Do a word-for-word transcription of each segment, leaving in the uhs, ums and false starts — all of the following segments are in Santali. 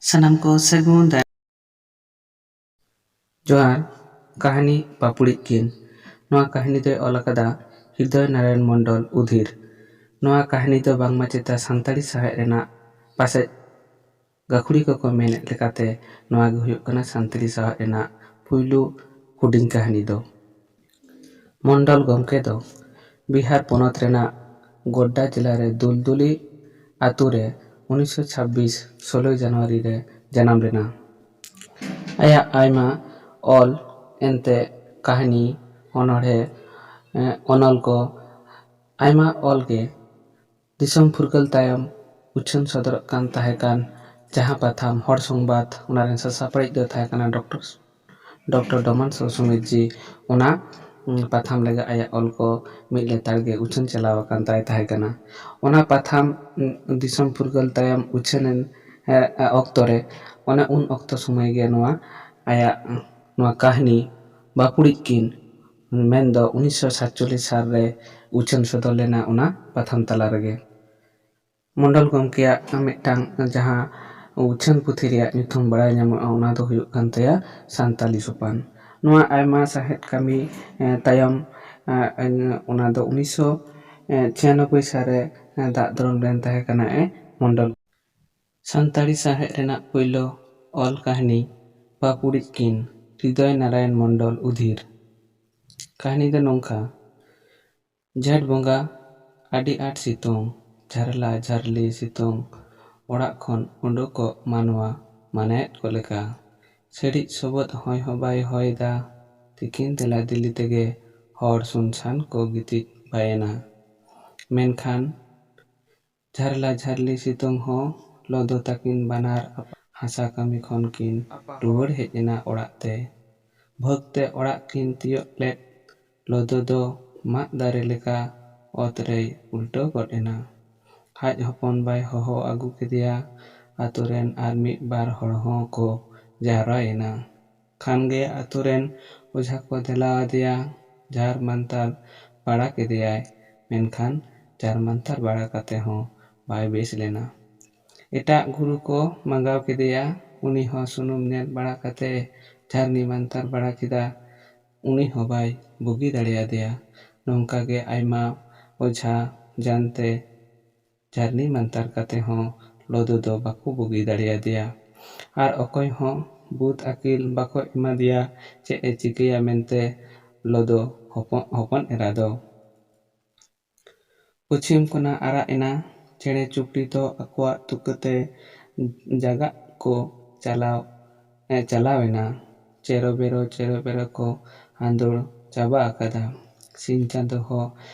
ᱥᱟᱱᱟᱢ ᱠᱚ ᱥᱟᱹᱜᱩᱱ ᱫᱟᱨᱟᱢ᱾ ᱡᱚᱦᱟᱨ᱾ ᱠᱟᱹᱦᱱᱤ ᱯᱟᱯᱩᱲᱤᱡ ᱠᱤᱱ᱾ ᱱᱚᱣᱟ ᱠᱟᱹᱦᱱᱤ ᱫᱚᱭ ᱚᱞ ᱟᱠᱟᱫᱟ ᱦᱨᱤᱫᱚᱭ ᱱᱟᱨᱟᱭᱚᱱ ᱢᱚᱱᱰᱚᱞ ᱩᱫᱷᱤᱨ᱾ ᱱᱚᱣᱟ ᱠᱟᱹᱦᱱᱤ ᱫᱚ ᱵᱟᱝᱢᱟ ᱪᱮᱛᱟ ᱥᱟᱱᱛᱟᱲᱤ ᱥᱟᱶᱦᱮᱫ ᱨᱮᱱᱟᱜ ᱯᱟᱥᱮᱡ ᱜᱟᱹᱠᱷᱩᱲᱤ ᱠᱚᱠᱚ ᱢᱮᱱᱮᱫ ᱞᱮᱠᱟᱛᱮ ᱱᱚᱣᱟ ᱜᱮ ᱦᱩᱭᱩᱜ ᱠᱟᱱᱟ ᱥᱟᱱᱛᱟᱲᱤ ᱥᱟᱶᱦᱮᱫ ᱨᱮᱱᱟᱜ ᱯᱩᱭᱞᱩ ᱦᱩᱰᱤᱧ ᱠᱟᱹᱦᱱᱤ ᱫᱚ᱾ ᱢᱚᱱᱰᱚᱞ ᱜᱚᱢᱠᱮ ᱫᱚ ᱵᱤᱦᱟᱨ ᱯᱚᱱᱚᱛ ᱨᱮᱱᱟᱜ ᱜᱳᱰᱰᱟ ᱡᱮᱞᱟ ᱨᱮ ᱫᱩᱞᱫᱩᱞᱤ ᱟᱛᱳ ᱨᱮ ᱩᱱᱤᱥᱥᱚ ᱪᱷᱟᱵᱵᱤᱥ ᱥᱳᱞᱳᱭ ᱡᱟᱱᱩᱣᱟᱨᱤ ᱨᱮ ᱡᱟᱱᱟᱢ ᱞᱮᱱᱟ᱾ ᱟᱭᱟᱜ ᱟᱭᱢᱟ ᱚᱞ ᱮᱱᱛᱮ ᱠᱟᱹᱦᱱᱤ, ᱚᱱᱚᱬᱦᱮ, ᱮᱸ, ᱚᱱᱚᱞ ᱠᱚ ᱟᱭᱢᱟ ᱚᱞ ᱜᱮ ᱫᱤᱥᱚᱢ ᱯᱷᱩᱨᱜᱟᱹᱞ ᱛᱟᱭᱚᱢ ᱩᱪᱷᱟᱹᱱ ᱥᱚᱫᱚᱨᱚᱜ ᱠᱟᱱ ᱛᱟᱦᱮᱸ ᱠᱟᱱ ᱡᱟᱦᱟᱸ ᱯᱟᱛᱷᱟᱢ ᱦᱚᱲ ᱥᱚᱝᱵᱟᱫ, ᱚᱱᱟ ᱨᱮᱱ ᱥᱟᱥᱟᱯᱲᱟᱣᱤᱡ ᱫᱚ ᱛᱟᱦᱮᱸ ᱠᱟᱱᱟ ᱰᱚᱠᱴᱚᱨ, ᱰᱚᱠᱴᱚᱨ ᱰᱚᱢᱟᱱ ᱥᱩᱢᱤᱛ ᱡᱤ᱾ ᱚᱱᱟ, ᱩᱸ, ᱯᱟᱛᱷᱟᱢ ᱞᱟᱹᱜᱤᱫ ᱟᱭᱟᱜ ᱚᱞ ᱠᱚ ᱢᱤᱫ ᱞᱮᱛᱟᱲ ᱜᱮ ᱩᱪᱷᱟᱹᱱ ᱪᱟᱞᱟᱣ ᱟᱠᱟᱱ ᱛᱟᱭ ᱛᱟᱦᱮᱸ ᱠᱟᱱᱟ᱾ ᱚᱱᱟ ᱯᱟᱛᱷᱟᱢ, ᱩᱸ, ᱫᱤᱥᱚᱢ ᱯᱷᱩᱨᱜᱟᱹᱞ ᱛᱟᱭᱚᱢ ᱩᱪᱷᱟᱹᱱ ᱮᱱ, ᱮ, ᱮ, ᱚᱠᱛᱚ ᱨᱮ, ᱚᱱᱮ ᱩᱱ ᱚᱠᱛᱚ ᱥᱚᱢᱚᱭ ᱜᱮ ᱱᱚᱣᱟ ᱟᱭᱟᱜ, ᱱᱚᱣᱟ ᱠᱟᱹᱦᱱᱤ ᱵᱟᱯᱩᱲᱤᱡ ᱠᱤᱱ ᱢᱮᱱᱫᱚ ᱩᱱᱤᱥᱥᱚ ᱥᱟᱛᱪᱚᱞᱞᱤᱥ ᱥᱟᱞ ᱨᱮ ᱩᱪᱷᱟᱹᱱ ᱥᱚᱫᱚᱨ ᱞᱮᱱᱟ ᱚᱱᱟ ᱯᱟᱛᱷᱟᱢ ᱛᱟᱞᱟ ᱨᱮᱜᱮ᱾ ᱢᱚᱱᱰᱚᱞ ᱜᱚᱢᱠᱮᱭᱟᱜ ᱢᱤᱫᱴᱟᱝ ᱡᱟᱦᱟᱸ ᱩᱪᱷᱟᱹᱱ ᱯᱩᱛᱷᱤ ᱨᱮᱭᱟᱜ ᱧᱩᱛᱩᱢ ᱵᱟᱲᱟᱭ ᱧᱟᱢᱚᱜᱼᱟ, ᱚᱱᱟ ᱫᱚ ᱦᱩᱭᱩᱜ ᱠᱟᱱ ᱛᱟᱭᱟ ᱥᱟᱱᱛᱟᱞᱤ ᱥᱳᱯᱟᱱ᱾ ᱱᱚᱣᱟ ᱟᱭᱢᱟ ᱥᱟᱶᱦᱮᱫ ᱠᱟᱹᱢᱤ, ᱮ, ᱛᱟᱭᱚᱢ, ᱮ, ᱚᱱᱟ ᱫᱚ ᱩᱱᱤᱥᱥᱚ ᱪᱷᱤᱭᱟᱱᱚᱵᱵᱳᱭ ᱥᱟᱞ ᱨᱮ, ᱮ, ᱫᱟᱜ ᱫᱚᱨᱚᱢ ᱞᱮᱱ ᱛᱟᱦᱮᱸ ᱠᱟᱱᱟ ᱮ ᱢᱚᱱᱰᱚᱞ᱾ ᱥᱟᱱᱛᱟᱲᱤ ᱥᱟᱶᱦᱮᱫ ᱨᱮᱱᱟᱜ ᱯᱳᱭᱞᱳ ᱚᱞ ᱠᱟᱹᱦᱱᱤ ᱯᱟᱯᱩᱲᱤᱡ ᱠᱤᱱ, ᱦᱨᱤᱫᱚᱭ ᱱᱟᱨᱟᱭᱚᱱ ᱢᱚᱱᱰᱚᱞ ᱩᱫᱷᱤᱨ᱾ ᱠᱟᱹᱦᱱᱤ ᱫᱚ ᱱᱚᱝᱠᱟ: ᱡᱷᱮᱸᱴ ᱵᱚᱸᱜᱟ ᱟᱹᱰᱤ ᱟᱸᱴ ᱥᱤᱛᱩᱝ, ᱡᱷᱟᱨᱞᱟ ᱡᱷᱟᱨᱞᱤ ᱥᱤᱛᱩᱝ, ᱚᱲᱟᱜ ᱠᱷᱚᱱ ᱩᱰᱩᱠᱚᱜ ᱢᱟᱱᱣᱟ ᱢᱟᱱᱟᱭᱮᱫ ᱠᱚ ᱞᱮᱠᱟ᱾ ᱥᱤᱲᱤᱡ ᱥᱚᱵᱚᱫ ᱦᱚᱭ ᱦᱚᱸ ᱵᱟᱭ ᱦᱚᱭ ᱮᱫᱟ᱾ ᱛᱤᱠᱤᱱ ᱫᱮᱞᱟ ᱫᱤᱞᱤ ᱛᱮᱜᱮ ᱦᱚᱲ ᱥᱩᱱᱥᱟᱱ ᱠᱚ ᱜᱤᱛᱤᱡ ᱵᱟᱭᱮᱱᱟ᱾ ᱢᱮᱱᱠᱷᱟᱱ ᱡᱷᱟᱨᱞᱟ ᱡᱷᱟᱨᱞᱤ ᱥᱤᱛᱩᱝ ᱦᱚᱸ ᱞᱚᱫᱚ ᱛᱟᱹᱠᱤᱱ ᱵᱟᱱᱟᱨ ᱦᱟᱥᱟ ᱠᱟᱹᱢᱤ ᱠᱷᱚᱱ ᱠᱤᱱ ᱨᱩᱣᱟᱹᱲ ᱦᱮᱡ ᱮᱱᱟ ᱚᱲᱟᱜ ᱛᱮ᱾ ᱵᱷᱟᱹᱜᱽ ᱛᱮ ᱚᱲᱟᱜ ᱠᱤᱱ ᱛᱤᱭᱳᱜ ᱞᱮᱫ ᱞᱚᱫᱚ ᱫᱚ ᱢᱟᱫ ᱫᱟᱨᱮ ᱞᱮᱠᱟ ᱚᱛ ᱨᱮᱭ ᱩᱞᱴᱟᱹᱣ ᱜᱚᱫ ᱮᱱᱟ᱾ ᱟᱡ ᱦᱚᱯᱚᱱ ᱵᱟᱭ ᱦᱚᱦᱚ ᱟᱹᱜᱩ ᱠᱮᱫᱮᱭᱟ᱾ ᱟᱛᱳ ᱨᱮᱱ ᱟᱨ ᱢᱤᱫ ᱵᱟᱨ ᱦᱚᱲ ᱦᱚᱸ ᱠᱚ ᱡᱟᱣᱨᱟᱭᱮᱱᱟ᱾ ᱠᱷᱟᱱ ᱜᱮ ᱟᱛᱳ ᱨᱮᱱ ᱚᱡᱷᱟ ᱠᱚ ᱫᱮᱞᱟ ᱟᱫᱮᱭᱟ᱾ ᱡᱷᱟᱨ ᱢᱟᱱᱛᱟᱨ ᱵᱟᱲᱟ ᱠᱮᱫᱮᱭᱟᱭ, ᱢᱮᱱᱠᱷᱟᱱ ᱡᱷᱟᱨ ᱢᱟᱱᱛᱟᱨ ᱵᱟᱲᱟ ᱠᱟᱛᱮ ᱦᱚᱸ ᱵᱟᱭ ᱵᱮᱥ ᱞᱮᱱᱟ᱾ ᱮᱴᱟᱜ ᱜᱩᱨᱩ ᱠᱚ ᱢᱟᱸᱜᱟᱣ ᱠᱮᱫᱮᱭᱟ᱾ ᱩᱱᱤ ᱦᱚᱸ ᱥᱩᱱᱩᱢ ᱧᱮᱞ ᱵᱟᱲᱟ ᱠᱟᱛᱮ ᱡᱷᱟᱨᱱᱤ ᱢᱟᱱᱛᱟᱨ ᱵᱟᱲᱟ ᱠᱮᱫᱟ᱾ ᱩᱱᱤ ᱦᱚᱸ ᱵᱟᱭ ᱵᱩᱜᱤ ᱫᱟᱲᱮᱭᱟᱫᱮᱭᱟ᱾ ᱱᱚᱝᱠᱟ ᱜᱮ ᱟᱭᱢᱟ ᱚᱡᱷᱟ ᱡᱟᱱᱛᱮ ᱡᱷᱟᱨᱱᱤ ᱢᱟᱱᱛᱟᱨ ᱠᱟᱛᱮ ᱦᱚᱸ ᱞᱚᱫᱚ ᱫᱚ ᱵᱟᱠᱚ ᱵᱩᱜᱤ ᱫᱟᱲᱮᱭᱟᱫᱮᱭᱟ᱾ ᱟᱨ ᱚᱠᱚᱭ ᱦᱚᱸ ᱵᱩᱫ ᱟᱹᱠᱤᱞ ᱵᱟᱠᱚ ᱮᱢᱟᱫᱮᱭᱟ ᱪᱮᱫ ᱮ ᱪᱤᱠᱟᱹᱭᱟ ᱢᱮᱱᱛᱮ ᱞᱚᱫᱚ ᱦᱚᱯᱚᱱ, ᱦᱚᱯᱚᱱ ᱮᱨᱟ ᱫᱚ᱾ ᱯᱟᱹᱪᱷᱤᱢ ᱠᱷᱚᱱᱟᱜ ᱟᱨᱟᱜ ᱮᱱᱟ᱾ ᱪᱮᱬᱮ ᱪᱩᱯᱲᱤ ᱫᱚ ᱟᱠᱚᱣᱟᱜ ᱛᱩᱠᱟᱹᱛᱮ ᱡᱟᱜᱟᱜ ᱠᱚ ᱪᱟᱞᱟᱣ, ᱮ, ᱪᱟᱞᱟᱣ ᱮᱱᱟ᱾ ᱪᱮᱨᱚ ᱵᱮᱨᱚ, ᱪᱮᱨᱚ ᱵᱮᱨᱚ ᱠᱚ ᱟᱸᱫᱳᱲ ᱪᱟᱵᱟ ᱟᱠᱟᱫᱟ᱾ ᱥᱤᱧ ᱪᱟᱸᱫᱚ ᱦᱚᱸ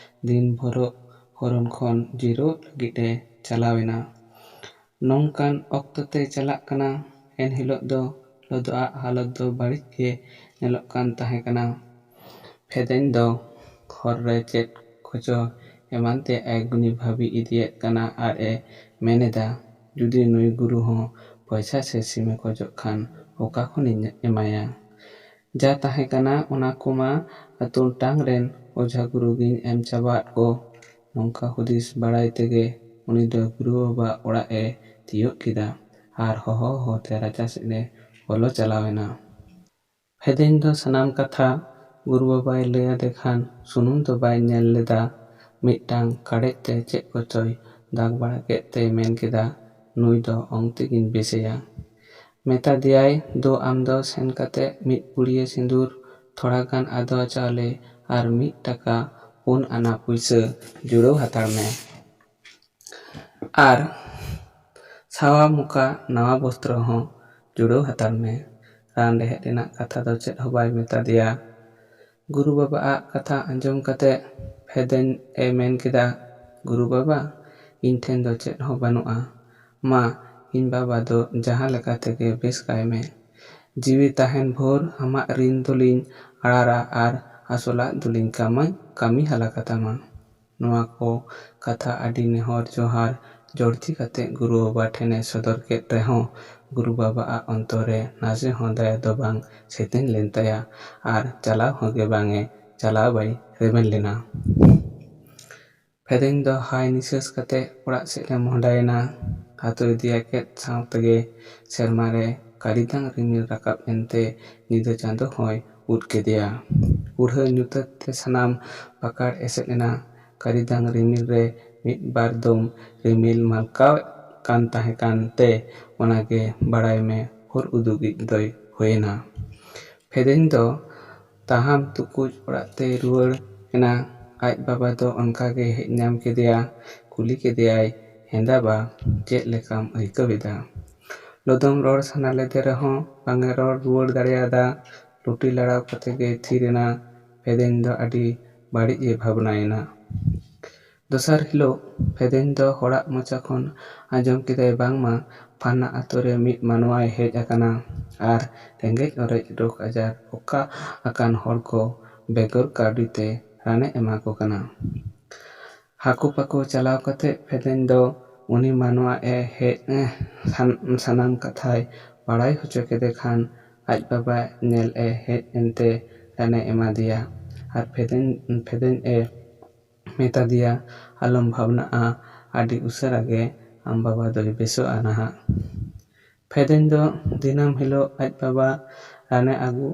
ᱫᱤᱱ ᱵᱷᱳᱨᱚᱜ ᱦᱚᱨᱚᱱ ᱠᱷᱚᱱ ᱡᱤᱨᱟᱹᱜ ᱞᱟᱹᱜᱤᱫ ᱮ ᱪᱟᱞᱟᱣ ᱮᱱᱟ᱾ ᱱᱚᱝᱠᱟᱱ ᱚᱠᱛᱚ ᱛᱮ ᱪᱟᱞᱟᱜ ᱠᱟᱱᱟ᱾ ᱮᱱ ᱦᱤᱞᱳᱜ ᱫᱚ ᱞᱚᱫᱚ ᱟᱜ ᱦᱟᱞᱚᱛ ᱫᱚ ᱵᱟᱹᱲᱤᱡ ᱜᱮ ᱧᱮᱞᱚᱜ ᱠᱟᱱ ᱛᱟᱦᱮᱸ ᱠᱟᱱᱟ᱾ ᱯᱷᱮᱫᱮᱧ ᱫᱚ ᱦᱚᱨ ᱨᱮ ᱪᱮᱫ ᱠᱚᱪᱚ ᱮᱢᱟᱱ ᱛᱮᱭᱟᱜ ᱮ ᱜᱩᱱᱤ ᱵᱷᱟᱹᱵᱤ ᱤᱫᱤᱭᱮᱫ ᱠᱟᱱᱟ ᱟᱨ ᱮ ᱢᱮᱱ ᱮᱫᱟ, "ᱡᱩᱫᱤ ᱱᱩᱭ ᱜᱩᱨᱩ ᱦᱚᱸ ᱯᱚᱭᱥᱟ ᱥᱮ ᱥᱤᱢᱮ ᱠᱷᱚᱡᱚᱜ ᱠᱷᱟᱱ ᱚᱠᱟ ᱠᱷᱚᱱᱤᱧ ᱮᱢᱟᱭᱟ? ᱡᱟ ᱛᱟᱦᱮᱸ ᱠᱟᱱᱟ ᱚᱱᱟ ᱠᱚᱢᱟ ᱟᱹᱛᱩ ᱴᱟᱝ ᱨᱮᱱ ᱚᱡᱷᱟ ᱜᱩᱨᱩ ᱜᱤᱧ ᱮᱢ ᱪᱟᱵᱟᱫ ᱠᱚ᱾" ᱱᱚᱝᱠᱟ ᱦᱩᱫᱤᱥ ᱵᱟᱲᱟᱭ ᱛᱮᱜᱮ ᱩᱱᱤ ᱫᱚ ᱜᱩᱨᱩ ᱵᱟᱵᱟ ᱚᱲᱟᱜ ᱮ ᱛᱤᱭᱳᱜ ᱠᱮᱫᱟ ᱟᱨ ᱦᱚᱦᱚ ᱦᱚᱦᱚ ᱛᱮ ᱨᱟᱪᱟ ᱥᱮᱫ ᱮ ᱵᱚᱞᱚ ᱪᱟᱞᱟᱣ ᱮᱱᱟ᱾ ᱯᱷᱮᱫᱮᱧ ᱫᱚ ᱥᱟᱱᱟᱢ ᱠᱟᱛᱷᱟ ᱜᱩᱨᱩ ᱵᱟᱵᱟᱭ ᱞᱟᱹᱭ ᱟᱫᱮ ᱠᱷᱟᱱ ᱥᱩᱱᱩᱢ ᱫᱚ ᱵᱟᱭ ᱧᱮᱞ ᱞᱮᱫᱟ᱾ ᱢᱤᱫᱴᱟᱝ ᱠᱟᱲᱮᱡ ᱛᱮ ᱪᱮᱫ ᱠᱚᱪᱚᱭ ᱫᱟᱜᱽ ᱵᱟᱲᱟ ᱠᱮᱫ ᱛᱮᱭ ᱢᱮᱱ ᱠᱮᱫᱟ, "ᱱᱩᱭ ᱫᱚ ᱚᱝ ᱛᱮᱜᱤᱧ ᱵᱮᱥᱮᱭᱟ᱾" ᱢᱮᱛᱟ ᱫᱮᱭᱟᱭ, "ᱫᱩ, ᱟᱢ ᱫᱚ ᱥᱮᱱ ᱠᱟᱛᱮ ᱢᱤᱫ ᱯᱩᱲᱤᱭᱟᱹ ᱥᱤᱸᱫᱩᱨ, ᱛᱷᱚᱲᱟ ᱜᱟᱱ ᱟᱫᱣᱟ ᱪᱟᱣᱞᱮ ᱟᱨ ᱢᱤᱫ ᱴᱟᱠᱟ ᱯᱩᱱ ᱟᱱᱟ ᱯᱩᱭᱥᱟᱹ ᱡᱩᱲᱟᱹᱣ ᱦᱟᱛᱟᱲ ᱢᱮ᱾ ᱟᱨ ᱥᱟᱣᱟ ᱢᱚᱠᱟ ᱱᱟᱣᱟ ᱵᱚᱥᱛᱨᱚ ᱦᱚᱸ ᱡᱩᱲᱟᱹᱣ ᱦᱟᱛᱟᱲ ᱢᱮ᱾" ᱨᱟᱱ ᱨᱮᱦᱮᱫ ᱨᱮᱱᱟᱜ ᱠᱟᱛᱷᱟ ᱫᱚ ᱪᱮᱫ ᱦᱚᱸ ᱵᱟᱭ ᱢᱮᱛᱟ ᱫᱮᱭᱟ᱾ ᱜᱩᱨᱩ ᱵᱟᱵᱟᱣᱟᱜ ᱠᱟᱛᱷᱟ ᱟᱸᱡᱚᱢ ᱠᱟᱛᱮ ᱯᱷᱮᱫᱮᱧ ᱮ ᱢᱮᱱ ᱠᱮᱫᱟ, "ᱜᱩᱨᱩ ᱵᱟᱵᱟ, ᱤᱧ ᱴᱷᱮᱱ ᱫᱚ ᱪᱮᱫ ᱦᱚᱸ ᱵᱟᱹᱱᱩᱜᱼᱟ᱾ ᱢᱟ, ᱤᱧ ᱵᱟᱵᱟ ᱫᱚ ᱡᱟᱦᱟᱸ ᱞᱮᱠᱟ ᱛᱮᱜᱮ ᱵᱮᱥ ᱠᱟᱭ ᱢᱮ᱾ ᱡᱤᱣᱤ ᱛᱟᱦᱮᱱ ᱵᱷᱳᱨ ᱟᱢᱟᱜ ᱨᱤᱱ ᱫᱚᱞᱤᱧ ᱟᱲᱟᱨᱟ ᱟᱨ ᱟᱥᱚᱞᱟᱜ ᱫᱚᱞᱤᱧ ᱠᱟᱢᱟᱹ-, ᱠᱟᱹᱢᱤ ᱦᱟᱞᱟ ᱠᱟᱛᱟᱢᱟ᱾" ᱱᱚᱣᱟ ᱠᱚ ᱠᱟᱛᱷᱟ ᱟᱹᱰᱤ ᱱᱮᱦᱚᱨ ᱡᱚᱦᱟᱨ ᱡᱚᱲᱪᱤ ᱠᱟᱛᱮ ᱜᱩᱨᱩ ᱵᱟᱵᱟ ᱴᱷᱮᱱᱮ ᱥᱚᱫᱚᱨ ᱠᱮᱫ ᱨᱮᱦᱚᱸ, ᱜᱩᱨᱩ ᱵᱟᱵᱟᱣᱟᱜ ᱚᱱᱛᱚᱨ ᱨᱮ ᱱᱟᱥᱮ ᱦᱚᱸ ᱫᱟᱭᱟ ᱫᱚ ᱵᱟᱝ ᱥᱮᱛᱮᱧ ᱞᱮᱱ ᱛᱟᱭᱟ ᱟᱨ ᱪᱟᱞᱟᱣ ᱦᱚᱸ ᱜᱮ ᱵᱟᱝ ᱮ ᱪᱟᱞᱟᱣ ᱵᱟᱭ ᱨᱮᱵᱮᱱ ᱞᱮᱱᱟ᱾ ᱯᱷᱮᱫᱮᱧ ᱫᱚ ᱦᱟᱭ ᱱᱤᱥᱟᱹᱥ ᱠᱟᱛᱮ ᱚᱲᱟᱜ ᱥᱮᱫ ᱮ ᱢᱚᱦᱰᱟᱭᱮᱱᱟ᱾ ᱟᱹᱛᱩ ᱤᱫᱤᱭᱟ ᱠᱮᱫ ᱥᱟᱶ ᱛᱮᱜᱮ ᱥᱮᱨᱢᱟ ᱨᱮ ᱠᱟᱹᱨᱤᱫᱟᱝ ᱨᱤᱢᱤᱞ ᱨᱟᱠᱟᱵ ᱮᱱᱛᱮ ᱧᱤᱫᱟᱹ ᱪᱟᱸᱫᱚ ᱦᱚᱸᱭ ᱩᱫ ᱠᱮᱫᱮᱭᱟ᱾ ᱠᱩᱲᱦᱟᱹ ᱧᱩᱛᱟᱹᱛ ᱛᱮ ᱥᱟᱱᱟᱢ ᱯᱟᱠᱟᱲ ᱮᱥᱮᱫ ᱮᱱᱟ᱾ ᱠᱟᱹᱨᱤᱫᱟᱝ ᱨᱤᱢᱤᱞ ᱨᱮ ᱢᱤᱫ ᱵᱟᱨ ᱫᱚᱢ ᱨᱤᱢᱤᱞ ᱢᱟᱞᱠᱟᱣᱮᱫ ᱠᱟᱱ ᱛᱟᱦᱮᱸ ᱠᱟᱱ ᱛᱮ ᱚᱱᱟᱜᱮ ᱵᱟᱲᱟᱭ ᱢᱮ ᱦᱚᱨ ᱩᱫᱩᱜᱤᱡ ᱫᱚᱭ ᱦᱩᱭᱮᱱᱟ᱾ ᱯᱷᱮᱫᱮᱧ ᱫᱚ ᱛᱟᱦᱟᱢ ᱛᱩᱠᱩᱡ ᱚᱲᱟᱜ ᱛᱮᱭ ᱨᱩᱣᱟᱹᱲ ᱮᱱᱟ᱾ ᱟᱡ ᱵᱟᱵᱟ ᱫᱚ ᱚᱱᱠᱟ ᱜᱮ ᱦᱮᱡ ᱧᱟᱢ ᱠᱮᱫᱮᱭᱟ᱾ ᱠᱩᱞᱤ ᱠᱮᱫᱮᱭᱟᱭ, "ᱦᱮᱸᱫᱟ ᱵᱟ, ᱪᱮᱫ ᱞᱮᱠᱟᱢ ᱟᱹᱭᱠᱟᱹᱣ ᱮᱫᱟ?" ᱞᱚᱫᱚᱢ ᱨᱚᱲ ᱥᱟᱱᱟ ᱞᱮᱫᱮ ᱨᱮᱦᱚᱸ ᱵᱟᱝ ᱮ ᱨᱚᱲ ᱨᱩᱣᱟᱹᱲ ᱫᱟᱲᱮᱭᱟᱫᱟ᱾ ᱞᱩᱴᱤ ᱞᱟᱲᱟᱣ ᱠᱟᱛᱮ ᱜᱮ ᱛᱷᱤᱨ ᱮᱱᱟ᱾ ᱯᱷᱮᱫᱮᱧ ᱫᱚ ᱟᱹᱰᱤ ᱵᱟᱹᱲᱤᱡ ᱮ ᱵᱷᱟᱵᱽᱱᱟᱭᱮᱱᱟ᱾ ᱫᱚᱥᱟᱨ ᱦᱤᱞᱳᱜ ᱯᱷᱮᱫᱮᱧ ᱫᱚ ᱦᱚᱲᱟᱜ ᱢᱚᱪᱟ ᱠᱷᱚᱱ ᱟᱸᱡᱚᱢ ᱠᱮᱫᱟᱭ ᱵᱟᱝᱢᱟ ᱯᱷᱟᱱᱟ ᱟᱛᱳ ᱨᱮ ᱢᱤᱫ ᱢᱟᱱᱣᱟᱭ ᱦᱮᱡ ᱟᱠᱟᱱᱟ ᱟᱨ ᱨᱮᱸᱜᱮᱡ ᱚᱨᱮᱡ ᱨᱳᱜᱽ ᱟᱡᱟᱨ ᱚᱠᱟ ᱟᱠᱟᱱ ᱦᱚᱲ ᱠᱚ ᱵᱮᱜᱚᱨ ᱠᱟᱹᱣᱰᱤ ᱛᱮ ᱨᱟᱱᱮ ᱮᱢᱟ ᱠᱚ ᱠᱟᱱᱟ᱾ ᱦᱟᱹᱠᱩ ᱯᱟᱹᱠᱩ ᱪᱟᱞᱟᱣ ᱠᱟᱛᱮ ᱯᱷᱮᱫᱮᱧ ᱫᱚ ᱩᱱᱤ ᱢᱟᱱᱣᱟ ᱮ ᱦᱮᱡ ᱮ ᱥᱟᱱ-, ᱥᱟᱱᱟᱢ ᱠᱟᱛᱷᱟᱭ ᱵᱟᱲᱟᱭ ᱦᱚᱪᱚ ᱠᱮᱫᱮ ᱠᱷᱟᱱ ᱟᱡ ᱵᱟᱵᱟ ᱧᱮᱞ ᱮ ᱦᱮᱡ ᱮᱱᱛᱮ ᱨᱟᱱᱮ ᱮᱢᱟᱫᱮᱭᱟ ᱟᱨ ᱯᱷᱮᱫᱮᱧ, ᱯᱷᱮᱫᱮᱧ ᱮ ᱢᱮᱛᱟ ᱫᱮᱭᱟ, "ᱟᱞᱚᱢ ᱵᱷᱟᱵᱽᱱᱟᱜᱼᱟ, ᱟᱹᱰᱤ ᱩᱥᱟᱹᱨᱟ ᱜᱮ ᱟᱢ ᱵᱟᱵᱟ ᱫᱚᱭ ᱵᱮᱥᱚᱜᱼᱟ ᱱᱟᱦᱟᱜ᱾" ᱯᱷᱮᱫᱮᱧ ᱫᱚ ᱫᱤᱱᱟᱹᱢ ᱦᱤᱞᱳᱜ ᱟᱡ ᱵᱟᱵᱟ ᱨᱟᱱᱮ ᱟᱹᱜᱩ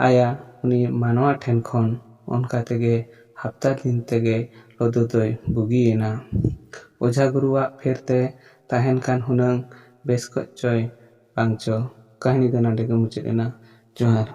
ᱟᱭᱟ ᱩᱱᱤ ᱢᱟᱱᱣᱟ ᱴᱷᱮᱱ ᱠᱷᱚᱱ᱾ ᱚᱱᱠᱟ ᱛᱮᱜᱮ ᱦᱟᱯᱛᱟ ᱫᱤᱱ ᱛᱮᱜᱮ ᱞᱚᱫᱚ ᱫᱚᱭ ᱵᱩᱜᱤᱭᱮᱱᱟ᱾ ᱚᱡᱷᱟ ᱜᱩᱨᱩᱣᱟᱜ ᱯᱷᱮᱨ ᱛᱮ ᱛᱟᱦᱮᱱ ᱠᱷᱟᱱ ᱦᱩᱱᱟᱹᱝ ᱵᱮᱥ ᱠᱚᱜ ᱪᱚᱭ ᱵᱟᱝ ᱪᱚ᱾ ᱠᱟᱹᱦᱱᱤ ᱫᱚ ᱱᱚᱰᱮ ᱜᱮ ᱢᱩᱪᱟᱹᱫ ᱮᱱᱟ᱾ ᱡᱚᱦᱟᱨ᱾